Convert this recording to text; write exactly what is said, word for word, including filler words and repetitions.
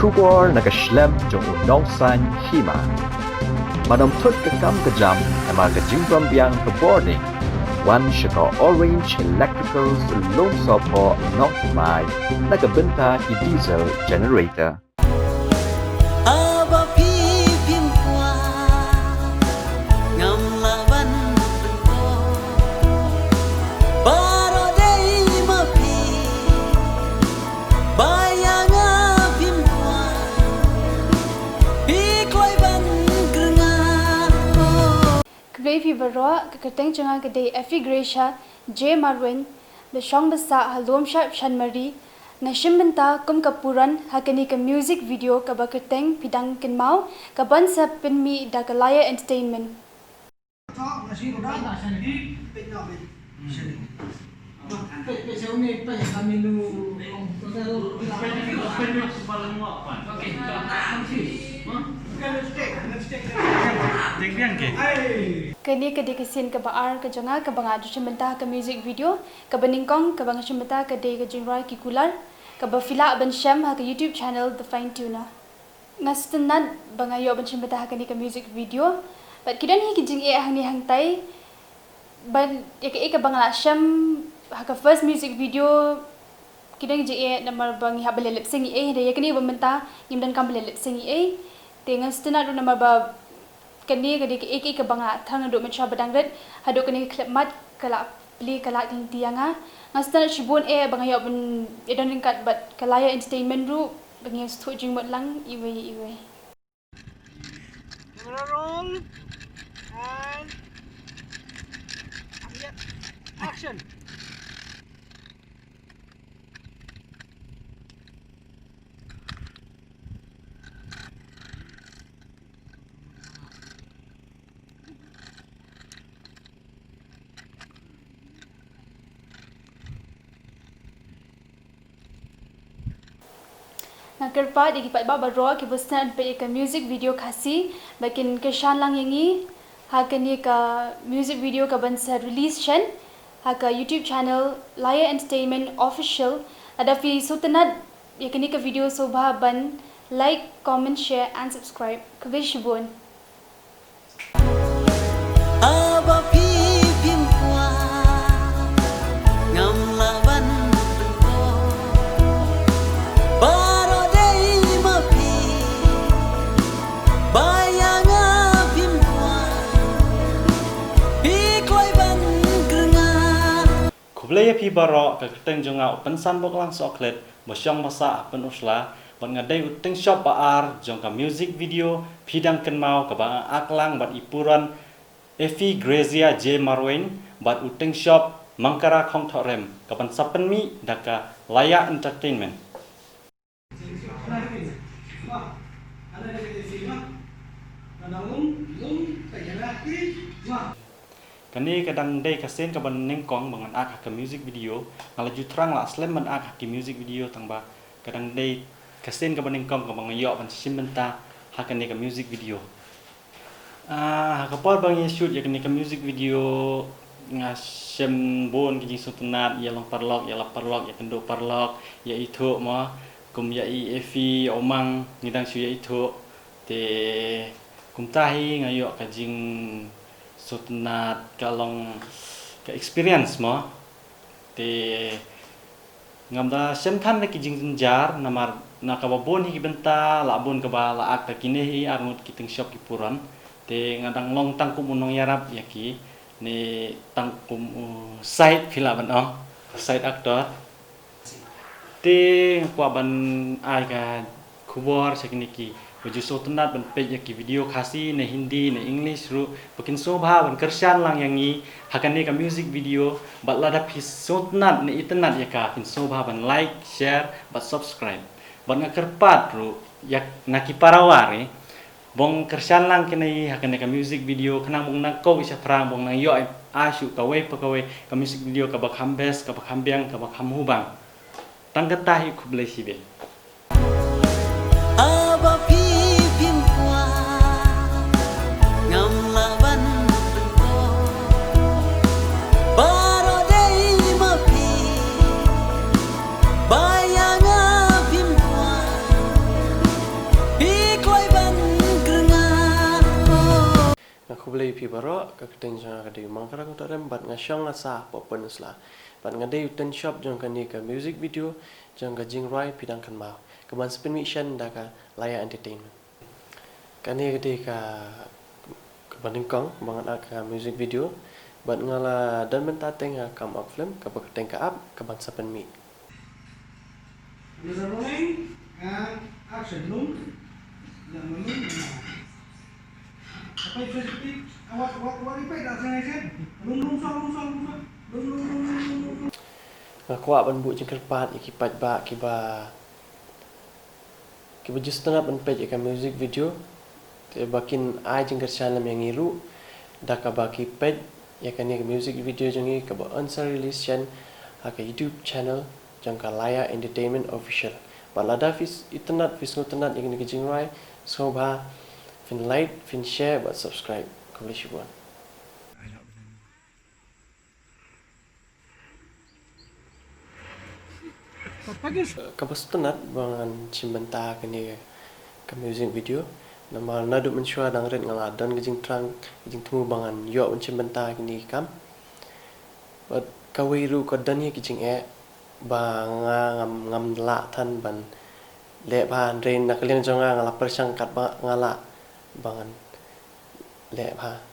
Khubor na ka shlem jong u nongsaiñ hima. Ban ym thut ka kam ka jam, namar ka jingbym biang ka bording. Wan sha ka Orange Electricals Lumsohphoh Nongthymmai na ka bynta ki diesel generator. Haba phi phim kwah, ngam lah ban pynpoi. Baroh dei ma phi, ba ïa nga phim kwah, phi kloi ban kyrngah. Khublei phi baroh, ka kyrteng jong nga ka dei Effie Gracia J Marwein, ba shong ba sah ha Lumshyiap Shanmari. Nga shim bynta kum ka puran ha kane ka music video kaba kyrteng Phi Dang Kynmaw, kaban sa pynmih da ka Laya Entertainment. Kane ka dei ka sien kaba ar ka jong nga kaba nga ju shim bynta ha ka music video, kaba nyngkong kaba nga shim bynta ka dei ka jingrwai Ki Kular, kaba phi lah ban shem ha ka YouTube channel The Fine Tuner. Nga sngewtynnat ba nga ïoh ban shim bynta ha kane ka music video. Bad ki don hi ki jingeh hangne hangtai. Ban ïa kaei kaba nga la shem ha ka first music video, ki don ki jingeh namar ba ngi hap ban leh lip sync ei, hynrei ïa kane ba mynta ngim donkam ban leh lip sync ei. Te nga sngewtynnat ruh namar ba kane ka dei kaei kaei kaba nga la thrang naduh mynshwa ba dang rit haduh kane ka khyllipmat ka la plie ka la lynti ïa nga. Nga sngewtynnat shibun eh ba nga ïoh ban ïadon ryngkat bad ka Laya Entertainment ruh ba ngi sngewthuh jingmut lang iwei iwei. Camera roll and, yeah, action. Nga kyrpad ïa ki paidbah baroh kiba sngewtynnat ban peit ïa ka music video Khasi ba kin kyrshan lang ïa ngi ha kane ka music video kaban sa release shen ha ka YouTube channel Laya Entertainment Official. Lada phi sngewtynnat ïa kane ka video sngewbha ban like, comment, share and subscribe. Khublei shibun. Haba phi phim kwah, ngam lah ban pynpoi. Baroh dei ma phi, ba ïa nga phim kwah, phi kloi ban kyrngah. Khublei ïa phi baroh, ka kyrteng jong nga u Pynsanboklang Sohkhlet, ba shong ba sah ha Pynursla, bad nga dei u tyngshop ba ar jong ka music video Phi Dang Kynmaw kaba nga act lang bad i puran Effie Gracia J Marwein bad u tyngshop Mangkara Khongthohrem kaban sa pynmih da ka Laya Entertainment. Kane ka dang dei ka sien kaba nyngkong ba ngan act ha ka music video. Nga la ju thrang la slem ban act ha ki music video tang ba ka dang dei ka sien kaba nyngkong kaba nga ïoh ban shim bynta ha kane ka music video. Ah, ha ka por ba ngi shoot ïa kane ka music video nga shem bun ki jingsngewtynnat, ïa long paralok, ïa lap paralok, ïa kynduh paralok, ïa ithuh mo, kum ïa i Effie, ïa u Mang, ngi dang shu ïa ithuh. Te kumta hi nga ïoh ka jingsngewtynnat, ka long ka experience mo. Te ngam da shem than na ki jingjynjar namar na kaba bun hi ki bynta la bun kaba la act da kine hi arngut ki tyngshop ki puran. Te nga dang long tang kum u nongïarap ïa ki ne tang kum u side phi lah ban ong, side actor. Te nga kwah ban ai ka khubor sha kine kiba ju sngewtynnat ban peit ïa ki video Khasi ne Hindi ne English ruh ba kin sngewbha ban kyrshan lang ïa ngi ha kane ka music video. Bad lada phi sngewtynnat ne itynnat ïa ka, phin sngewbha ban like, share bad subscribe. Bad nga kyrpad ruh ïa na ki para war eh ba kin kyrshan lang kine ha kane ka music video khnang ba nang koh ïa shaphrang ba nang ïoh ai shuh kawei pa kawei ka music video kaba kham best, kaba kham biang, kaba kham hubang. Tang kata hi, khublei shibun. Haba phi phim kwah, ngam lah ban pynpoi. Baroh dei ma phi, ba ïa nga phim kwah, Khublei phi baroh, ka kyrteng jong nga ka dei u Mangkara Kongtarem, bad nga shong nga sah hapoh Pynursla. Bad nga dei u tynshop jong kane ka music video jong ka jingrwai Phi Dang Kynmaw, kaban sa pynmih shen da ka Laya Entertainment. Kane ka dei ka, kaba nyngkong ba ngan act ka music video, bad nga la don bynta teng ha Come Out Film, kaba kyrteng Ka Ap, kaban sa pynmih. Camera rolling and action. Lung. Lung, lung, lung. Apa itu seperti? Awak, awak, awak repeat action, action. Lung, lung, song, lung, song, lung, song. Lung, lung, lung, lung, lung, lung. Nga kwah ban buh jingkyrpad ïa ki paidbah kiba, kiba ju sngewtynnat ban peit ïa ka music video, te ba kin ai jingkyrshan lem ïa ngi ruh da kaba ki peit ïa kane ka music video jong ngi kaba yn sa release shen ha ka YouTube channel jong ka Laya Entertainment Official. Bad lada phi s-, itynnat, phi sngewtynnat ïa kane ka jingrwai, sngewbha phin like, phin share bad subscribe. Khublei shibun. Kaba sngewtynnat ba ngan shim bynta kane ka music video. Namar naduh mynshuwa dang rit nga la don ka jingthrang, ka jingthmu ba ngan ïoh ban shim bynta kane ka kam. Bad kawei ruh ka don hi ka jingeh ba nga ngam, ngam lah than ban leh bha, hynrei na ka liang jong nga nga la pyrshang katba nga lah ba ngan leh bha.